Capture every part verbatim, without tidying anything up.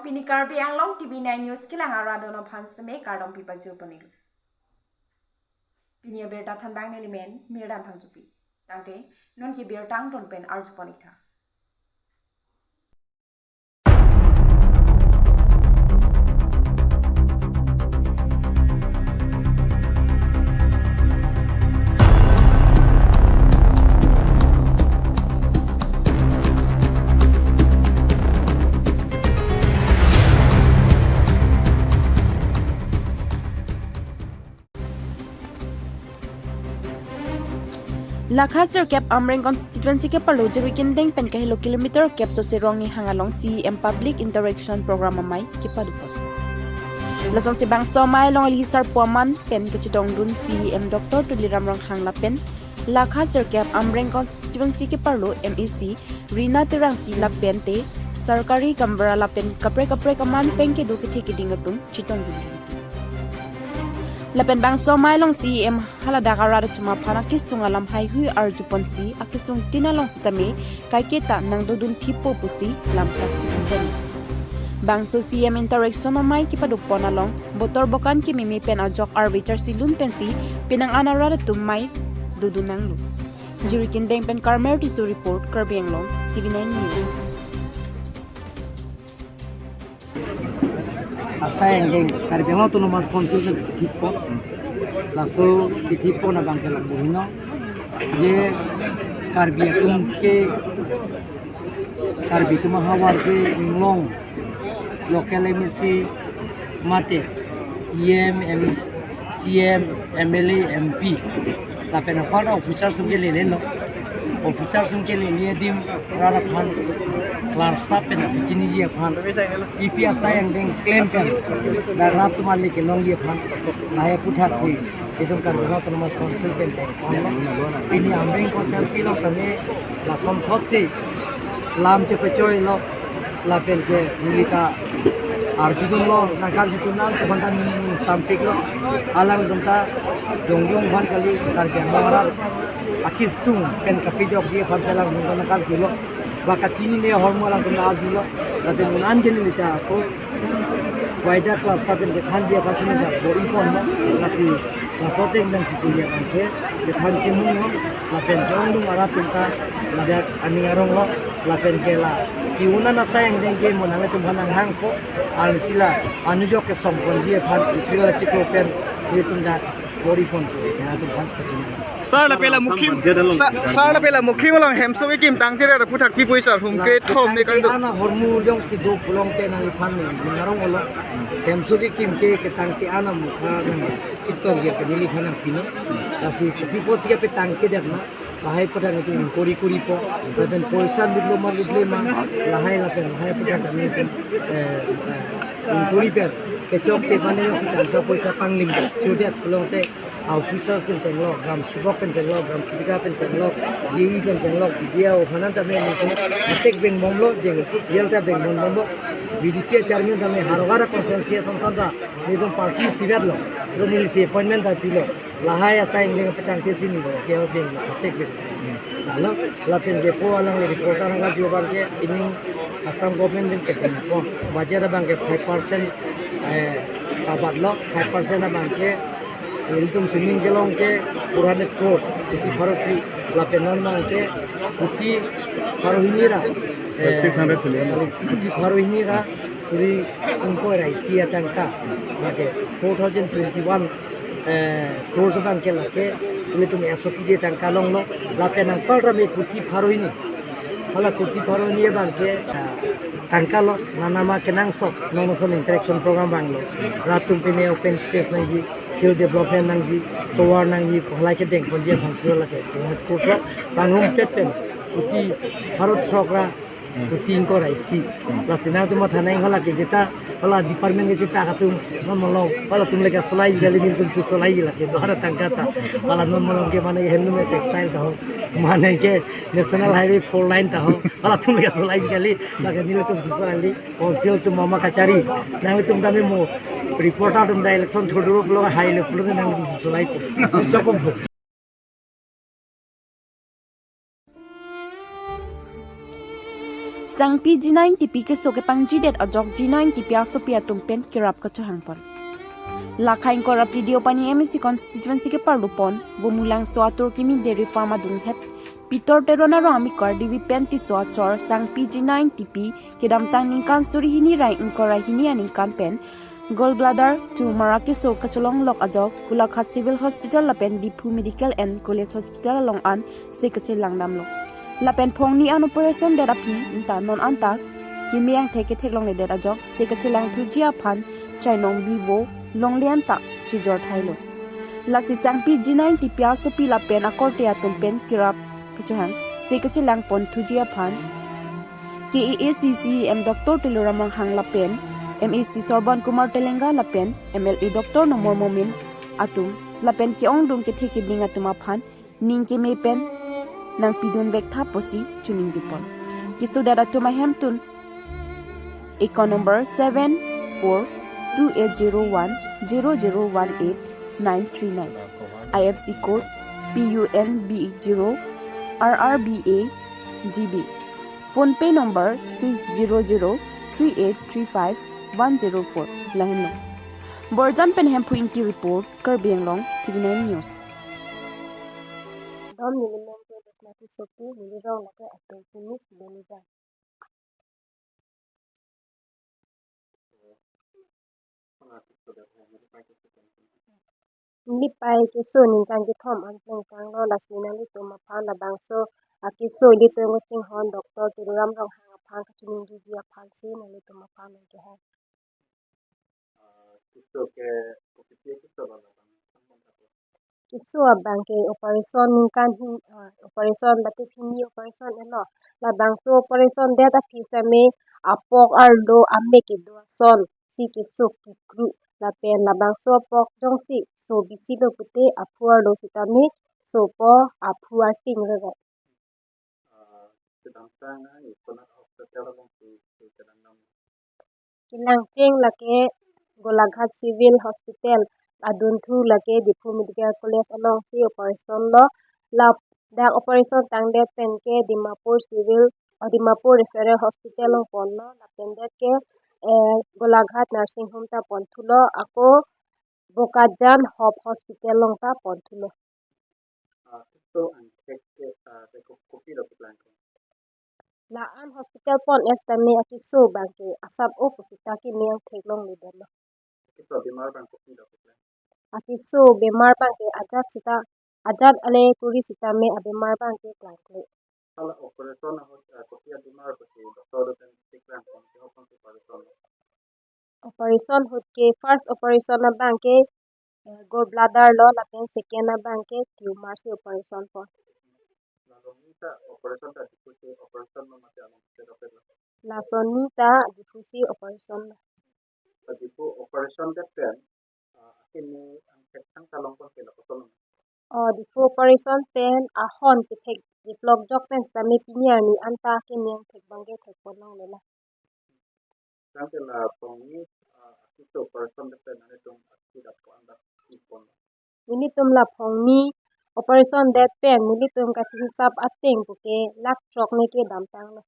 Pini Karbi Anglong T V nine News kelang arat atum aphan seme kardom pipajur ponlo. Pini abirta thanbang nelimen Mirdan Phangchopi. Tangte non ke birta angton pen arju pon-ik tha. Lakha sirkep Amreng constituency keparlo Jirikindeng pen kahelo kilometer kep Sose Rongni hang along C E M Public Interaction Program amei kepadopon. Lasonsi bangso amei along ili sarpo aman pen kachetongdun C E M Doctor Tuliram Ronghang lapen Lakha sirkep Amreng constituency keparlo M A C Rina Terangpi lapen te sarkari gaonbura lapen kaprek kaprek aman pen kedo kethe keding atum chetongdun. Lapen bangso amei along C E M haladak arat atum aphan akesung alam heihui arjuponsi akesung tin along sitame kaiketa nangdodun thipo pusi lamchak chipon. Bangso C E M interaction amei kepadopon along botor bokan kememe pen ajok arve charsilun pensi penang an arat atum amei dodun nanglo. Jirikindeng pen Karmer Tisso report, Karbi Anglong, T V nine News. Asai angdeng Karbi Anglong Autonomous Council pen kethekpo. Laso kethekpo abang ke lapu heno. Je Karbi atum ke, Karbi atum ahavar ke Anglong local M A C mate E M, M C, C E M, M L A, M P. Lapen apar officers atum ke lelelo. Officers atum ke lele adim rat aphan, clerk staff pen apichiniji aphan. Ipi asai angdeng klem pen dak rat atum ale kelongji aphan lahai aputhaksi itum Karbi Anglong Autonomous Council pen pen. Pini Amreng constituency along tame lason thotsi lam chepachoilo. Lapen ke neli ta arjudunlo, nangkarjudun nang, keban ta ning sampiklo. Alangtum ta jongjong aphan kali, Karbi Anglong arat akesung pen kapejokji aphan si alangtum ta nangkarjulo. Ba kachinine ahormu alangtum ta arjulo. Lapen un-an ke neli ta ako waida clerk staff pen kethanji aphan si neli ta bor-iponlo. Lasi laso ateng pen si tuli abang ke kethan chimunglo. Lapen jongdung arat atum ta ladak aning aronglo. Lapen ke la ke-un-an asai angdeng ke mo nanglitum aphan nanghangpo. Arnisi la anujok kesongponji aphan April achiklo pen ilitum dak bor-iponpo. Sena atum aphan kachinine. Sir, lapen la mukhim, Assam budget along sa-, sir, lapen la mukhim along hemso kekim tangte ra aphuthak pi pusi sir, hum kre thom ne kangdo. Tangte ana ahormu jongsi do pulote nangliphan ne ning aronglo. Hemso kekim ke ketangte ana mukha nang sitong je ke neliphan nangpino. Lasi kopi pusi ke petangte det ma. Lahai aphuthak itum inquiry koripo, lapen poisa lutlo ma lutle ma, lahai lapen lahai aphuthak itum, eh, eh, inquiry pen kechokche mane jongsi tangka poisa panglim chodet pulote, officers pen chenglok, gram sevak pen chenglok, gram sevika pen chenglok, J E pen chenglok, B D O aphan tame nelitum atek bengbomlo, jeng jail ta bengbomlo, B D C chairman tame Harohara constituency asonson ta nelitum party sirat lo, so nelisi appointment ta pilo. Lahai asai angdeng petangte si neli jail beng, atek beng. Lalo, lapen ke po alangli reporter nangkarju abang ke ining Assam government pen kedengpo. Budget abang ke five percent, eh, kabatlo, five percent abang ke ilitum sining kelong ke four hundred crore, kuti pharo phli, lapen non abang ke kuti pharo hini ra, eh, six hundred billion. Kuti pharo hini ra suri ingkoi ra isi atangka, lake four thousand twenty-one eh, crores abang ke lake, ilitum S O P ke tangka longlo, lapen anpar tame kuti pharo hini. Hala kuti pharo hini abang ke, eh, tangka lo, nanama kenangsot, non ason interaction program abang lo. Rat atum pine open space nangji, skill development nangji, tovar nangji, halai kedengponji aphansi lake, ke crores lo, bang rumpet pen, kuti pharo throk ra, kuti ingkoi ra isi. Lasi nangtum matha nang hala ke jeta, hala department ke jeta atum, non malom, halatum le kasolai kali, nelitum si solai lake, do-an atangka ta. Hala non malom ke mane handloom textile ta ho, mane ke National Highway four lane ta ho, halatum le kasolai kali, lake nelitum si solai kali, council atum mama kachari, nangtum tame mo, reporter atum ta election thurduru pulo hai le pulo nangtum si solaipo. Chokpom po. Sangpi G nine T P keso kepangjidet ajok G nine T P asopi atum pen kerap kachohangpon. Lakha ingkoi ra phli Deopani M A C constituency keparlupon Vomulangso atur kimi dairy farm adunghet Pitor Teron arong amikor Devi pen Tisso achor Sangpi G nine T P kedamtang ningkan suri hini ra ingkoi ra hini aningkan pen gallbladder tumor akeso kacholonglok ajok Golaghat Civil Hospital lapen Diphu Medical and College Hospital along an se kachelang damlo. Lapen phongni an operation det aphi anta non anta keme angthek ketheklongledet ajok se kachelang thuji aphan chainong bivo longle anta chijor thailo. Lasi Sangpi G nine T P asopi lapen akorte atum pen kerap kachohang se kachelangpon thuji aphan K A A C C M Doctor Tuliram Ronghang lapen M A C Sorban Kumar Telenga lapen M L A Doctor Nomor Momin atum lapen ke-ongdung kethe keding atum aphan ning keme pen nangpidun vek tha pusi choningri pon. Kesodet atum ahemtun account number seven four two eight zero one zero zero one eight nine three nine, I F S C code P U N B zero R R B A G B, PhonePe number six zero zero three eight three five one zero four. Lahenlo. Borjan pen Hemphu Ingti report, Karbi Anglong, T V nine News. Dom neli meng ke Desmati Sopi, neli rong lake Atung Kumis Benija. Neli pei keso ningkan kethom an plengtanglo, lasi nanglitum aphan labangso akeso ilitum kachinghon Doctor Tuliram Ronghang aphan kachiningriji aphansi nanglitum aphan nangkehang. Ah, keso ke, kopi keso lo labang, samon kapo. Keso abang ke operation ningkan hin, ah, operation batu hini operation elo. Labangso operation det aphi sitame apok arlo ame kedo ason si keso kikru. Lapen labangso apok jongsi so bisi lo pute aphu arlo sitame sopo aphu arting rere. Ah, kedamtang, ah, ikonat hospital along si, si kelang nam. Kelangcheng lake Golaghat Civil Hospital, adunthu lake Diphu Medical College alongsi operation lo. Ladak operation tangdet pen ke Dimapur Civil, oh, Dimapur Referral Hospital along ponlo. Lapen det ke, eh, Golaghat Nursing Home ta ponthulo. Ako Bokajan Hope Hospital along ta ponthulo. Ah, keso angthek ke, ah, ke ko-, kopilo keplangke? La-an hospital pon sitame akeso abang ke asap o pusita keme angthek longledetlo. Keso bemar abang kopilo keplang? Akeso bemar abang ke ajat sita, ajat ale kuri sitame abemar abang ke klangkle. Hala operation ahut, ah, kopi abemar kopi doctor do pen keklangpon, kehokpon operation? Operation ahut ke first operation abang ke, eh, gallbladder lo, lapen second abang ke tumor si operation pon. Laso ni ta operation ta Diphu si operation lo mate along si operation lo? Laso ni ta Diphu si operation lo. Diphu operation det pen, ah, akeme angthek thangta longpon ke lapuson lo? Oh, Diphu operation pen ahon kethek deplok jok pen sitame pini arni anta keme angthek abang ke thekpon longle la. Tangte la phongni, ah, akeso operation det pen nanglitum aksi dap ko-an dap ipon? Nelitum la phongni operation det pen nelitum kachingsap ateng puke lakh throk ne kedamtanglo.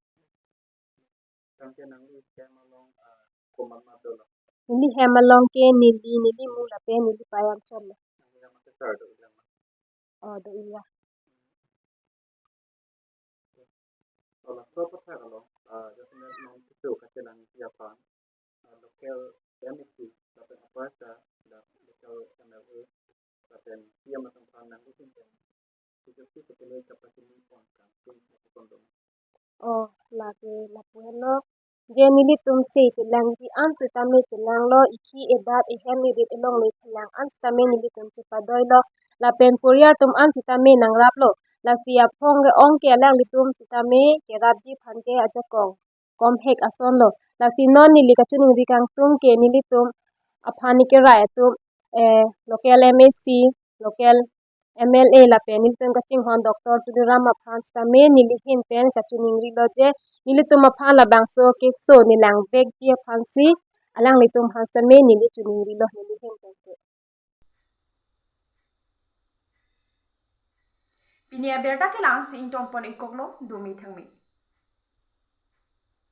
Tangte nangli hem along, ah, komat komat dolo? Neli hem along ke neli, neli mu lapen neli pei an chom lo. Nangli hem ake sar do ilang ma? Oh, do ila. Oh, laso aphuthak along, ah, jasemet non keso kachelangji aphan, ah, local M A C, lapen aparsa, la local M L A, lapen C M atum aphan nangli pen kejut si kepele kapachini pon kangtung pon dong. Oh, lake lapu henlo. Je nelitum si chelangji an sitame chelanglo, ikhi edat ehem edit elongle chelang an sitame nelitum chepadoilo. Lapen poriyar atum an sitame nangraplo. Lasi aphong ke-ong ke alanglitum sitame kerapji aphan ke ajakong komhek ason lo. Lasi non neli kachiningri kangtung ke nelitum aphan ni kerai atum, eh, local M A C, local M L A lapen nelitum kachinghon Doctor Tuliram aphan sitame neli ahin pen kachiningrilo je nelitum aphan labangso keso nelang vekji aphansi alanglitum aphan sitame neli chiningrilo neli ahin pen ke. Pini abirta ke la-ansi ingtonpon-ik koklo, dome thangme.